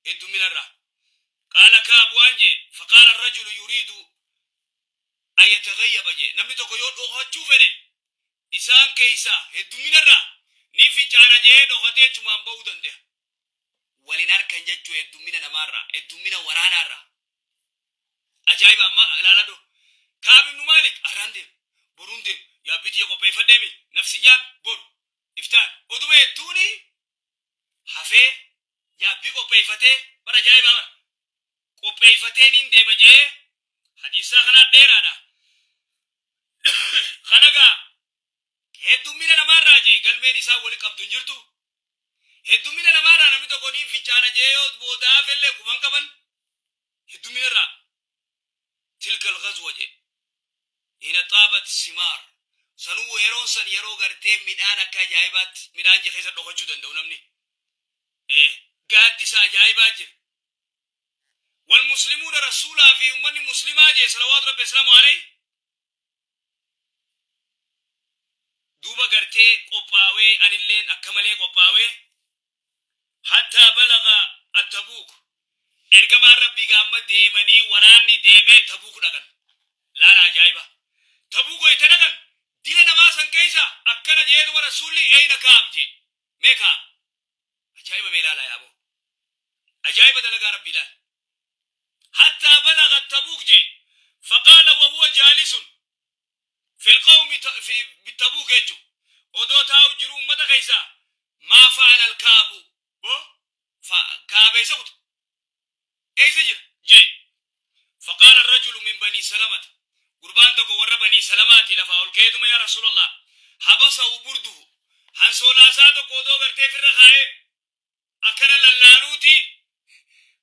Hedduminarraa. Qaala Ka'ab waan jee, faqaala arrajulu yuriidu an yataghayyaba jee, namni tokko yoo dhokachuu fedhe isaan keeysaa hedduminarraa ni fincaana je'ee dhokatee achumaan bahuu dandeha. Wal hin arkan jechuu heddummina namaarraa, heddummina waraanaarraa. Ajaa'iba amma ilaaladhu. Ka'ab ibnu Maalik arraan deema, boruun deema, yaabbii tiyya qopheeffadheemi, nafsiyyaan boru, iftaan, oduma jettuuni hafee yaabbii qopheeyfatee bar ajaa'ibaa bar qopheeyfatee niin deema je'ee hadiisaa kanaa dheeraadha kana gaa heddummina namaarraa jee galmeen isaa wali qabdu hin jirtu heddummina namaarraa namni tokko niin fincaana je'ee yoo booda hafellee quban qaban heddummina irraa tilka alghazwa jee hina xaabat simaar sanuu yeroon san yeroo gartee midhaan akka ajaa'ibaatti midhaan je keessa dhokachuu danda'u namni ee gaaddisa ajaa'ibaa jira wal muslimuuna rasuulaa fi ummanni muslimaa jee salawaatu rabbi wasalaamu alayhi duuba gartee qophaawee anilleen akka malee qophaawee Hattaa balaga at-Tabuuk, Ergamaan Rabbii gaa amma deemanii waraanni deemee Tabuuk dhaqan. Laala ajaa'iba! Tabuuk wayta dhaqan dila namaa san keeysa akkana je'eetuma Rasuulli eyna Ka'ab je'e. Mee Ka'ab? Ajaa'iba mee laalaa yaa aboo. Ajaa'iba dalagaa Rabbii laal. Hattaa balaga at-Tabuuk je'e. Faqaala wa huwa jaalisun fil qawmi bitabuuk jechu odoo taa'u jiruu ummata keeysa maa fa'ala al-ka'bu bo fa ka'ab eeysa kute eeysa jira jee faqaala ar-rajulu min banii salamata gurbaan tokko warra banii salamaati lafaa ol ka'eetuma yaa rasuulallah habasahu burduhu hansoolaa isaa tokko odoo gartee firra kaa'ee akkana lallaaluuti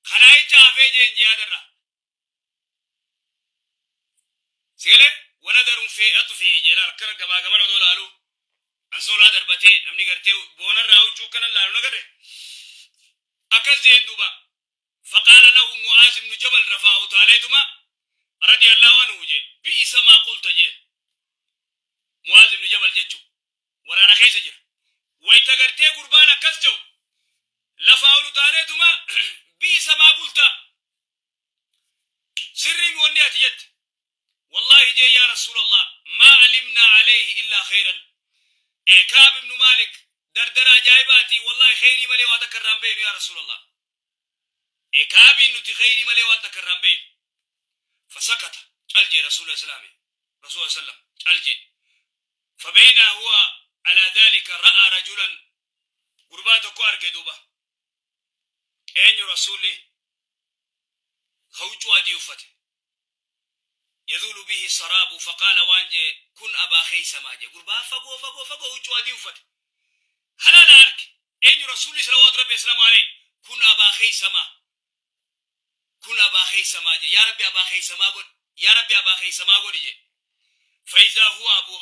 kanaa jecha hafee jeen jiyaadarraa Sigalee wanadarun fee'atu fi jeelaal akkana gamaa gamana odoo laalu ansoolaa darbatee namni gartee boonarraa huccuu akkana laalu nagarre akkas jeen duuba faqaala lahu mu'aaz ibnu jabal rafaa utaaleetuma radiyallahu anhu jee bi'isa maa qulta jeen mu'aaz ibnu jabal jechu waraana keessa jira wayta gartee gurbaan akkas jedhu lafaa ol utaaleetuma bi'isa maa qulta Sirriimi wanni ati jette. Wallaahi jee yaa Rasuulallah maa alimnaa aleeyhi illaa kheyran. Ee Ka'ab ibnu Maalik dardara ajaa'ibaati wallaahi kheyrii malee waa takka irraa hin beeynu yaa Rasuulallah. Ee Ka'abiin nuti kheyrii malee waan takka irraa hin beeynu. Fasakata cal jee Rasuula Islaami Rasuula sallam cal jee. Fabeynaa huwa alaa dhaalika ra'aa rajulan gurbaa tokko arge duuba. Eenyu Rasuulli ka huccuu adii uffate yadhuulu bihi saraabu faqaala waan jee kun abaa kheysamaa jee gurbaa fagoo fagoo fagoo huccuu adii uffate halaala arke eenyu Rasuulli salawaatu rabbi wasalaamu alayhi kun abaa kheysamaa kun abaa kheysamaa jee yaa rabbi abaa kheysamaa godhi yaa rabbi abaa kheysamaa godhi jee faizaa huwa abu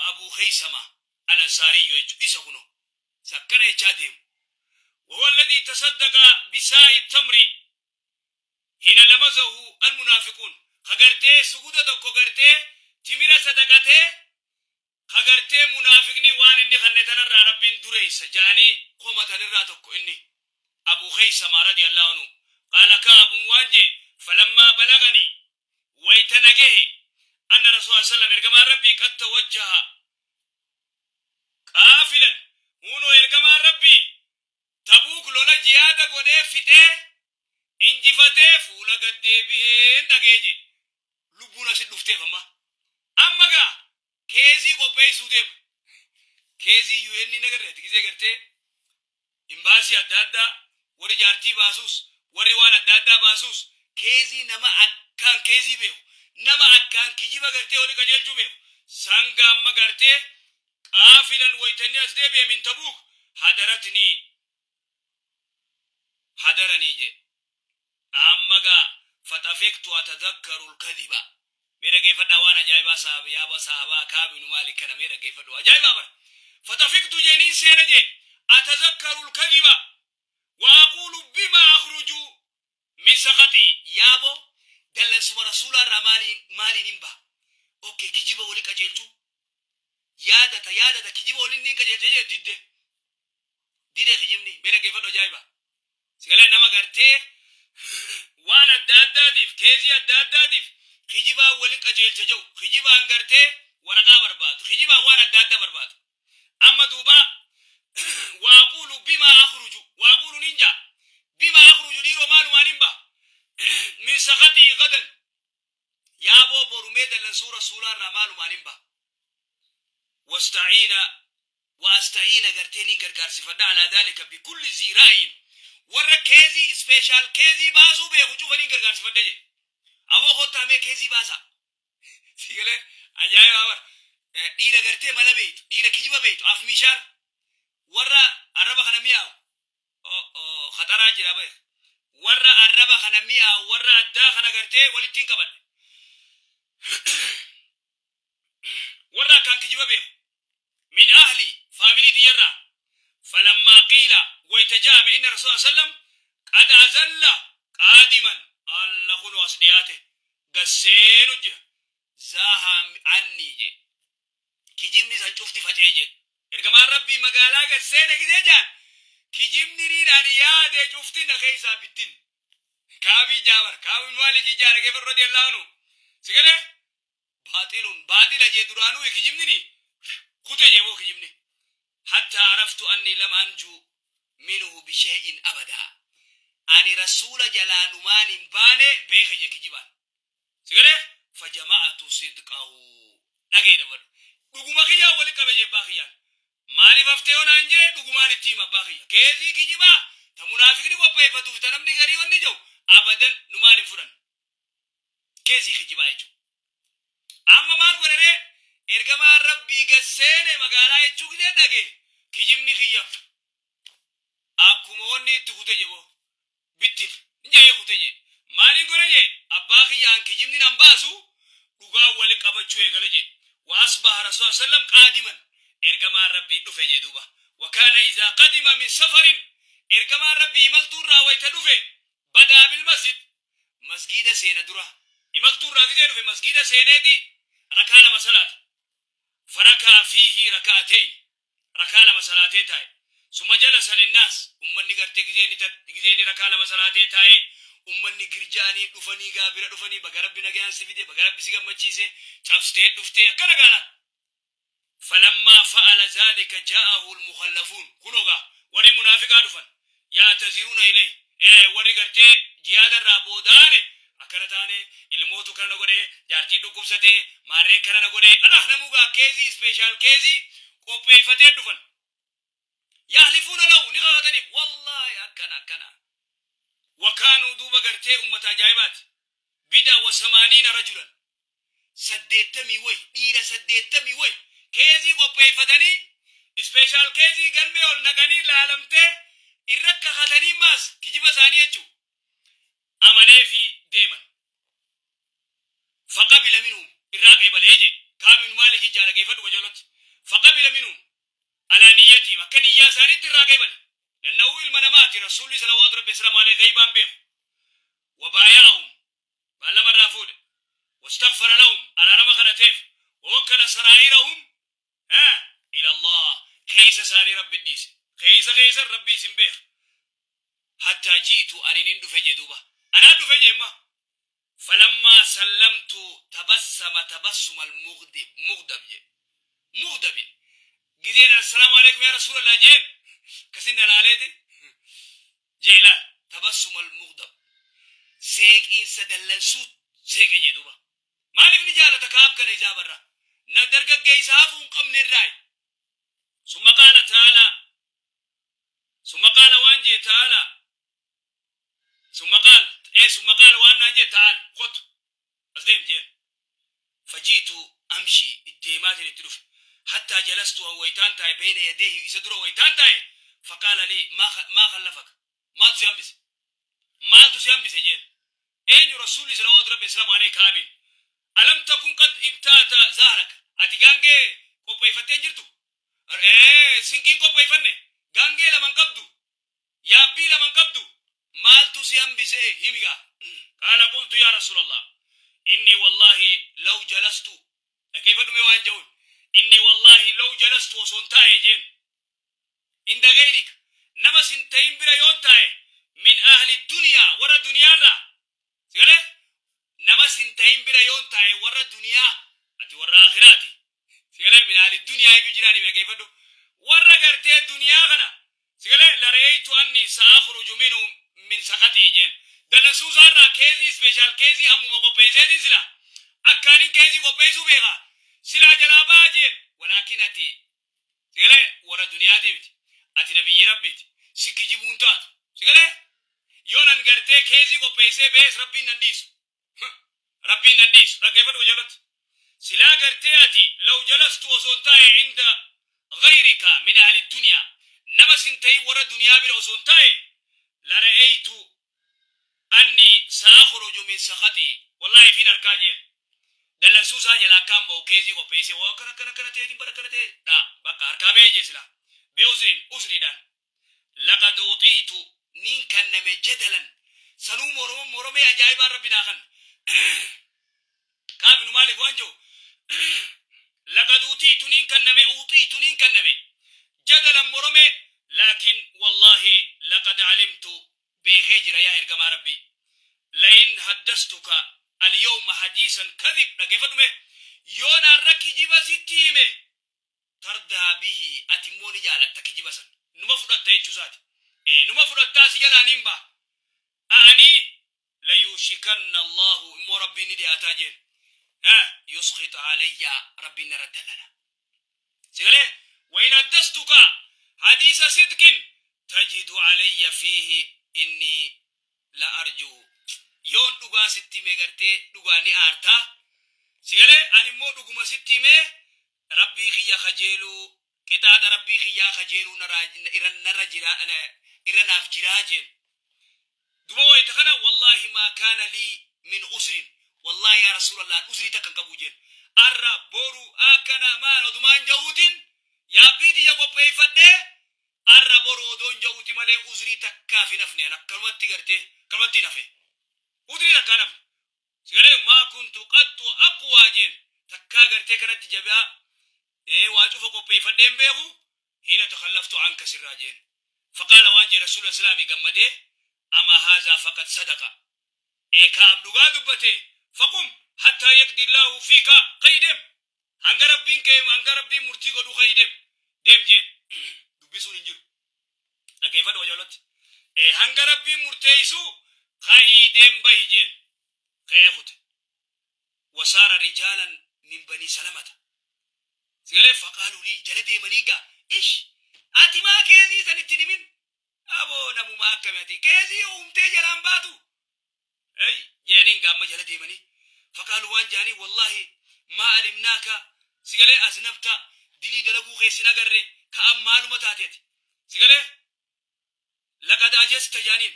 abuu kheysamaa al ansaariyyu jechu isa kuno isa akkana jechaa deemu wahuwa alladhii tasaddaqa bisaa'i tamri hina lamazahu almunaafiquun ka gartee suguda tokko gartee timira sadaqatee ka gartee munaafiqni waan inni kanne tanarraa rabbiin dureessa ja'anii komatanirraa tokko inni abuu kheysamaa radiyallahu anhu qaala ka'abun waan jee falammaa balaganii wayta na gahe anna rasuula sallam ergamaan rabbii qad tawajjaha Qaafilan, Huunoo Ergamaan Rabbii Tabuuk lola jihaada godhee fixee, injifatee fuula gad deebi'een dhaga'e jedhe. Lubbuun asit dhufteef amma. Amma gaa keezii qopheessuu deema. Keezii UN hin agarre ati gizee gartee imbaasii adda addaa warri jaartii baasus warri waan adda addaa baasus keezii nama akkaan keezii beeku nama akkaan kijiba gartee wali qajeelchuu beeku sanga amma gartee qaafilan waytanni as deebi'e min tabuuk hadaratnii hadaranii je amma gaa faxafiqtu atadhakkaru lkadhiba mee dhageeffadhaa waan ajaa'ibaa sahaaba yaaba sahabaa kaabinu maali kana mee dhageeffadhu ajaa'ibaa bara faxafiqtu jee niin seena jee atadhakkaru lkadhiba wa aquulu bima akhruju min sakhaxii yaabo dallansuma rasuulaa irraa maaliin maaliin hin baha okay kijiba wali qajeelchuu yaadata yaadata kijiba waliin niin qajeelcha jee didde dide kijibni mee dhaggeeffadhu ajaa'iba. Sigalee nama gartee waan adda addaatiif, case adda addaatiif kijibaan wali qajeelcha jiru, kijibaan gartee waraqaa barbaadu, kijibaan waan adda addaa barbaadu. Amma duuba وأقول بما أخرج، وأقول ninja بما أخرج, dhiiroo maalumaan hin ba'a, من سخطه غدا, yaaboo borumee dallansuu rasuulaa irraa maalumaan hin ba'a. وأستعين وأستعين gartee nin gargaarsifadha على ذلك بكل ذي رأي, warra case special case baasuu beeku cufa nin gargaarsifadha je. Aboo kottaamee case baasa. Sigalee ajaa'iba bar, dhiira gartee mala beeytu, dhiira kijiba beeytu, af mishaar, warra arraba kana mi'aawu khataraa jira beek, warra arraba kana mi'aawu, warra addaa kana gartee walitti hin qabadhe, warra akkaan kijiba beeku, من أهلي, family tiyyarraa. فلما قيل, wayta jaame, إن رسول صلى الله عليه وسلم قد أزل قادما, alla kunu as dhiyaate gasseenu jira, زاح عني je, kijibni san cufti facee je. Ergamaan rabbii magaalaa gasseene gisee jaan, kijibni niidhaan yaade cufti na keessaa bittin. Kaabii jaabar kaabii maalikii jaara keefa رضي الله عنه. Sigalee باطل باطلة jee, duraanuu kijibni ni kute jee boo kijibni. حتى عرفت أني لم أنجو منه بشيء أبدا, ani rasuula jalaanumaan hin baane beeke je kijibaan. Sigalee فجمعت صدقه, dhagee dabadu dhuguma kiyyaa wali qabe je. Abbaa kiyyaan maaliif haftee onaan jee, dhugumaan itti hima abbaa kiyya. Case kijibaa ta munaafiqni qopheeffatuuf, ta namni garii wanni jiru, abadan numaan hin fudhan case kijibaa jechuudha. Amma maal godhane? Ergamaan rabbii gasseene magaalaa jechuu gisee dhage, kijibni kiyya akkuma wanni itti kute jebo bittin jee kute jee. Maaliin godhe jee? Abbaa kiyyaan kijibni nan baasu, dhugaa wali qabachuu eegale jee. وأصبح رسول الله صلى الله عليه وسلم قادما, ergamaan rabbii dhufe jee duuba. وكان إذا قدم من سفر, ergamaan rabbii imaltuurraa wayta dhufe, بدأ بالمسجد, masgiida seena. Dura imaltuurraa gisee dhufe masgiida seeneeti rakaa lama salaata. فركع فيه ركعتين, rakaa lama salaatee taa'e. ثم جلس للناس, ummanni gartee gizeenni rakaa lama salaatee taa'e, ummanni girjaanii dhufanii gaabira dhufanii, baga rabbi nagayaan si fide, baga rabbi si gammachiise, cabsitee dhuftee, akkana gaalaan. فلما فعل ذلك جاءه المخلفون, kunogaa warri munaafiqaa dhufan, يعتذرون إليه, warri gartee jihaada irraa boodaane, akkana taane, ilmootu kana na godhe, jaartii dhukkubsatee, maarree kana na godhe, alah namugaa case special case qopheeffatee dhufan. يحلفون له, ni kakataniif, wallaahi akkana akkana. وكانوا duuba gartee ummata ajaa'ibaati, بضع وثمانين رجلا, 80 way, dhiira 80 way case qopheeffatanii, special case galmee ol naqanii laalamtee irra kakatanii, maas kijiba isaanii jechuu amanee fi deeman. فقبل منهم, irraa qeebalee je. Kaabin Maalikii jaala geeffadhu qajeelotti. فقبل منهم على نيتهم, akka niyyaa isaaniitti irraa qeebale, لأنه ilma namaati rasuulli صلوات ربي وسلامه عليه ghaybaan beeku. وبايعهم, baallama irraa fuudhe. واستغفر لهم, araarama kadhateef. ووكل سرائرهم ها إلى الله, keessa isaanii rabbi dhiise, keessa keessa rabbi isin beeka. حتى جئت, ani nin dhufe je duuba, anaa dhufe je imma. فلما سلمت تبسم تبسم المغضب, مغضب je, مغضب gizeen السلام عليكم يا رسول الله jeen, kasin dalaaleeti jeelaan, تبسم المغضب, seeqiinsa dallansuu seeqe jee duuba. Maaliif ni jaalata kaab kana ijaabarra na dargaggeessa hafuu hin qabne irraayi. ثم قال تعالى, ثم قال waan jee تعالى, ثم قال إيه, ثم قال waan naan jee, تعال, kottu as deem jeen. فجئت أمشي, itteemaatiin itti dhufe, حتى جلست, waytaan taa'e, بين يديه, isa dura waytaan taa'e, فقال لي ما خلفك, maaltu si hambise, maaltu si hambise jeen. Eenyu? Rasuulli صلوات ربي وسلامه عليه kaabiin. ألم تكن قد ابتعت ظهرك, ati gaangee qopheeffattee jirtu, sinqiin qopheeffanne, gaangee laman qabdu, yaabbii laman qabdu, maaltu si hambise himigaa? قال قلت يا رسول الله إني والله لو جلست, dhaggeeffadhu mee waan jedhuun, إني والله لو جلست, osoon taa'e jeen, عند غيرك, nama sin ta'in bira yoon taa'e, Min ahli duniyaa, warra duniyaarraa, si galee, nama sin ta'in bira yoon taa'e, warra duniyaa, ati warra akhiraati, si galee. Min ahli duniyaa jechuu jiraani, beekeeffadhu, warra gartee duniyaa kana, si galee. Lara'aytu anni sa'akhruju minhu min sakatii jeen, dallansuu isaarraa case, special case ammuma qopheesseetiin sila akkaanin case qopheessuu beeka silaa jalaa ba'a jeen. Walaakin ati, si galee, warra duniyaati miti, ati nabiyyi Rabbiiti, si kijibuun taatu, si galee. Yoo nan gartee case qopheessee bees, Rabbiin nan dhiisu, Rabbiin nan dhiisu. Dhaggeeffadhu qajeelatti. Silaa gartee ati law jalastu, osoo hin taa'e, inda ghayrika min ahli duniyaa, nama sin ta'in warra duniyaa bira osoo hin taa'e, lara'aytu anni sa'akhruju min sakatii, wallahi fiin harkaa jeen, dallansuu isaa jalaa akkaan ba'u case qopheessee, waa akkana akkana akkana ta'eetiin bara akkana ta'e dha, bakka harkaa ba'ee jee silaa bi'uzrin, uzriidhaan. Laqad uxiitu, niin kanname, jadalan, sanuu moroma moromee ajaa'ibaan Rabbi naa kanna. Kaab ibnu Maalik waan jiru, laqad utiitu, niin kanname, uxiitu, niin kanname, jadalan, moromee. Laakin wallaahi laqad alimtu, beekee jira, yaa ergamaa Rabbii, la'in haddastuka alyawma hadiisan kadhib, dhaggeeffadhu mee, yoon arra kijiba sitti hime, tardaa bihi, ati immoo ni jaalatta kijiba san, numa fudhatta jechuu isaati, numa fudhattaa, si jalaa niin ba'a. A'anii layuushikanna Allahu, immoo Rabbiin ni dhiyaataa jeen, yuskhita alayya, Rabbiin narra dallana, si galee. Wain haddastuka hadiisa sidqin tajidu alayya fiihi inni la arju, yoon dhugaa sitti hime gartee dhugaa ni aartaa, si galee, ani immoo dhuguma sitti himee Rabbii kiyya kajeeluu, qixaaxa Rabbii kiyyaa kajeeluu narra jira, irra naaf jiraa jeen. Duba wayta kana, wallaahi maa kaana lii min uzrin, wallaahi yaa Rasuulallah, an uzrii takka hin qabu jeen. Arra boru akkana maal odumaan ja'uutiin yaabbii tiyya qopheeffadhee, arra boru odoon ja'uuti malee uzrii takkaaf hin hafne. An akkanumatti gartee akkanumatti hin hafe, uzrii takkaa hin hafne, sigalee. Maa kuntu qaxxu aqwaa jeen, takkaa gartee kanatti jabaa waa cufa qopheeffadhee hin beeku, hiina takallaftu anka, sirraa jeen. Faqaala, waan jee Rasuula Islaamii gammadee, ama haazaa faqad sadaqa, ee Kaab dhugaa dubbate, faqum hattaa yaqdi Illaahu fiika, ka'i deem, hanga Rabbiin kee, hanga Rabbiin murtii godhu ka'i deem, deem jeen. Dubbisuun hin jiru, dhaggeeffadhu wajoolotti, hanga Rabbiin murteessu ka'ii deem, bahi jeen. Ka'ee kute. Wasaara rijaalan min Banii Salamata, sigalee. Faqaaluu lii, jala deemanii gaa, ish, ati maa case san ittiin himin? Aboo, namumaa akkami ati case uumtee jalaan baatu? Ey jeaniin. Gaamma jala deemanii, faqaaluu, waan jaanii, wallaahi maa alimnaaka, sigalee, aznabta, dilii dalaguu keessin agarre, ka'an maaluma taate ati, sigalee. Laqad ajazta jaaniin,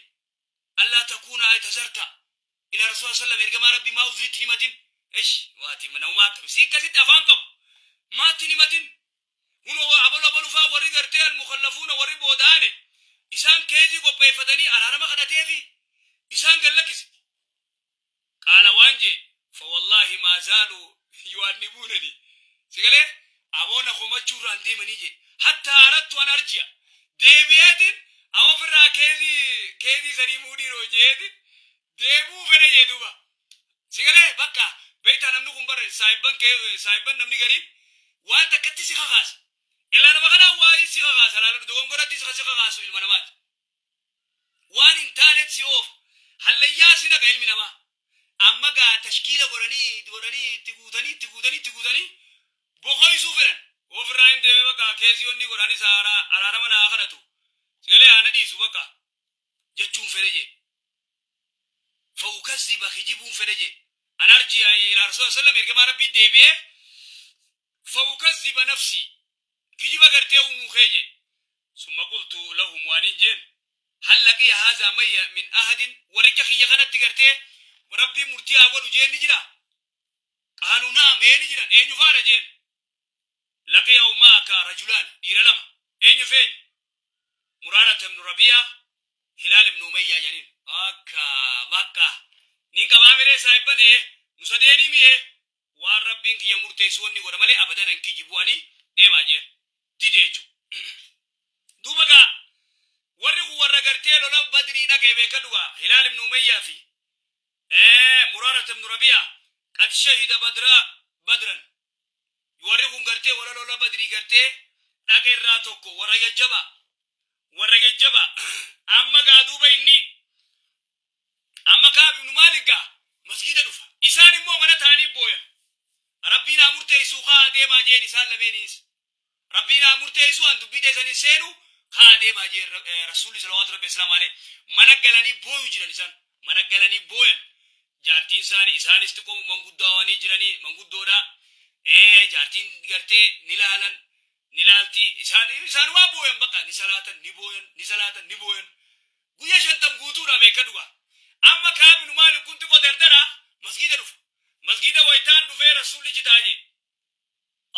allaa takuuna i'tazarta ila Rasuula sallam, ergamaa Rabbii maa uzriitti hin himatin? Ish, waati namumaa akkami si akkasitti afaan qabu maatti hin himatin? Hunoo abalu abalu faa, warri gartee almukallafuuna, warri boodaane, isaan case qopheeffatanii araarama kadhateefi isaan gallakkise. Qaala, waan jee, fa wallaahi maa zaaluu yu'annibuunani, sigalee, aboona komachuurraan deemanii jee, hattaa aradtu an arji'a, deebi'eetin ofirraa case sanii muudhiiroo jeetin deebi'uu fedhe jee. Duuba, sigalee, bakka beektaa, namni kun bara saahibban kee, saahibban namni gariin waan takkatti si kakaasa. Illaa nama kanaa waa si kakaasa, laala, dogongoratti si kakaasu ilma namaati, waan hin taanet si oofa, hallayyaa si naqa ilmi namaa. Amma gaa tashkiila godhanii godhanii, itti guutanii, itti guutanii, itti guutanii bokoysuu fedhan. Ofirraa hin deeme, bakka case onni godhanis araarama naa kadhatu, sigalee, ana dhiisu bakka jechuun fedhe jee. Fa'ukazziba, kijibuun fedhe jee. An arji'a ila Rasuula sallam, ergamaa Rabbii deebi'ee, fa'ukazziba nafsii, kijiba gartee uumuu kee jee. Summa qultu lahum, waanin jeen, hal laqiya haazaa mayya min ahadin, warricha kiyya kanatti gartee Rabbiin murtii haa godhu jeen ni jira? Qaaluu na'am, ee ni jiran. Eenyu faadha jeen. Laqiyahu ma'aka rajulaan, dhiira lama. Eenyu feenyu? Muraarata ibnu Rabi'a, Hilaal ibnu Umayyaa jedhaniin. Akka bakka nin qabaa miree saahibban, ee nu sadeenii mi'ee, waan Rabbiin kiyya murteessu wanni godha malee abadan an kijibu, ani deemaa jeen dide jechuudha. Duuba gaa Warri kun warra gartee lola Badrii dhaqee beekadhu gaa. Hilaal ibn Umayyaa fi Muraarat ibn Rabi'a qad shahida badraa badran. Warri kun gartee warra lola Badrii gartee dhaqe irraa tokko, warra jajjaba. Warra jajjaba. Amma gaa duuba inni amma Kaab ibn Maalik gaa masgiida dhufa. Isaan immoo mana ta'anii booyan. Rabbiin haa murteessuu, kaa deemaa jeen isaan lameeniis. Rabbiin haa murteessuu, an dubbii teessan hin seenu, kaa deemaa jeen. Rasuulli salawaatu rabbi islaam alayhi mana galanii booyu jiran isaan. Mana galanii booyan. Jaartiin isaanii isaanis xiqqoo manguddaawanii jiranii, manguddoodha. Jaartiin gartee ni laalan, ni laalti, isaan isaanumaa booyan, bakka ni salaatan, ni booyan, ni salaatan, ni booyan. Guyya 50 guutuudha beekadhu gaa. Amma Kaab ibn Maalik kun xiqqoo dardara masgiida dhufa. Masgiida wayitaan dhufee Rasuulli jitaa jee.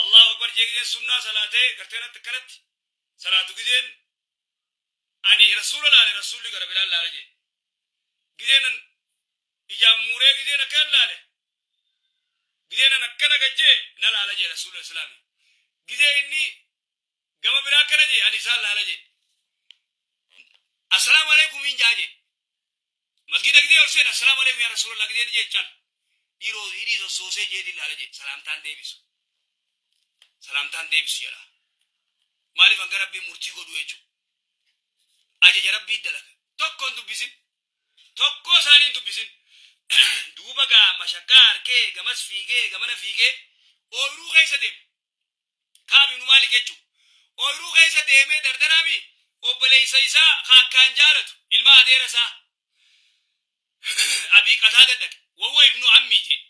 Allahu akbar jee, gizeen sunnaa salaatee gartee natti akkanatti salaatu, gizeen ani Rasuula laale, Rasuulli gara biraan laala jee. Gizeen an ijaan muuree, gizeen akkana laale, gizeen an akkana gajjee na laala jee Rasuula Islaami. Gizee inni gama biraa akkana jee, ani isaan laala jee. Assalaamu alaikum hin jaa jee. Masgiida gizee ol seena, assalaamu alaikum yaa Rasuulallah gizeen jee, cal. Dhiiroo hidhii sossoosee jeetiin laala jee. Salaamtaan deebisu. Salaamtaan deebisu jedha. Maaliif? Hanga Rabbiin murtii godhu jechuudha. Ajaja Rabbii dalaga. Tokko hin dubbisin. Tokko isaanii hin dubbisin. Duuba gaa mashakkaa harkee gamas fiigee gamana fiigee ooyiruu keessa deema. Kaab ibnu Maalik jechuudha. Ooyiruu keessa deemee dardaraami obboleessa isaa ka akkaan jaalatu, ilma adeera isaa Abii Qataada dhaqe. Wahuwa ibnu ammii jee.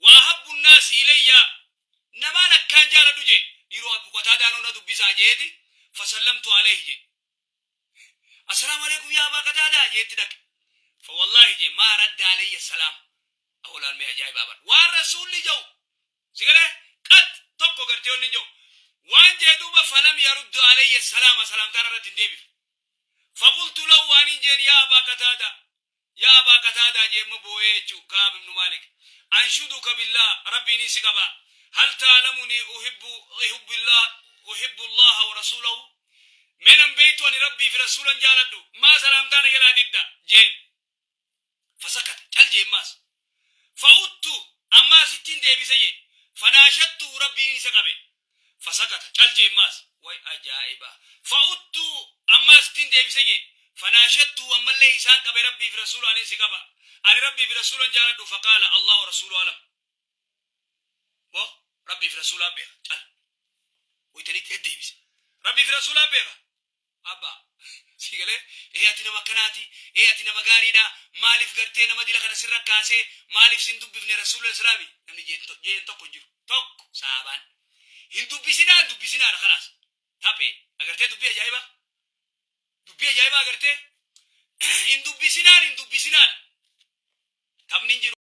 Wa ahabbu nnaasi ilayya, namaan akkaan jaaladhu jee. Dhiiroo, Abu Qataadaanoo na dubbisaa jeeti, fasallamtu alayhi jee. Assalaamu alaykum yaa Abaa Qataadaa jeetti dhaqe. Fa wallaahi jee, maa radda alayya salaam. Awwalaan mee ajaa'ibaa bar. Waan Rasuulli jedhu si galee qat tokko gartee wanni jedhu. Waan jee duuba, falam yaruddu alayya salaama, salaamtaan irratti hin deebifne. Faqultu lahu, waan hin jeen, yaa Abaa Qataadaa, yaa Abaa Qataadaa jee, amma booyee jechuu Kaab ibnu Maalik. Anshuduka billah, Rabbiin si qaba. Hal ta'lamuni uhibbu uhibbu uhibbu Allaha wa rasuulahu? Mee nan beeytu ani Rabbii fi Rasuulan jaaladhu? Maa salaamtaa na jalaa didda jeen. Fasakata, cal jeen maas. Fa'uttu, ammaas ittiin deebise jee. Fanaashattu, Rabbiin isa qabe. Fasakata, cal jeen maas. Way ajaa'iba! Fa'uttu, ammaas ittiin deebise jee. Fanaashattu, ammallee isaan qabe, Rabbii fi Rasuula anin si qaba. Ani Rabbii fi Rasuulan jaaladhu. Faqaala Allah wa rasuulu alam. Moo Rabbii fi Rasuulaa beeka, cal. Waytanitti deddeebise. Rabbii fi Rasuulaa beeka. Abbaa. Si galee, ee, ati nama akkanaati, ee, ati nama gaariidha, maaliif gartee nama dila kana sirra kaasee, maaliif sin dubbifne Rasuula Islaami? Namni jeen tokko hin jiru. Tokko saabaan. Hin dubbisinaa, hin dubbisinaadha kalaas. Taphee. Agartee dubbii ajaa'ibaa? Dubbii ajaa'ibaa agartee? Hin dubbisinaan, hin dubbisinaadha. Taphni hin jiru.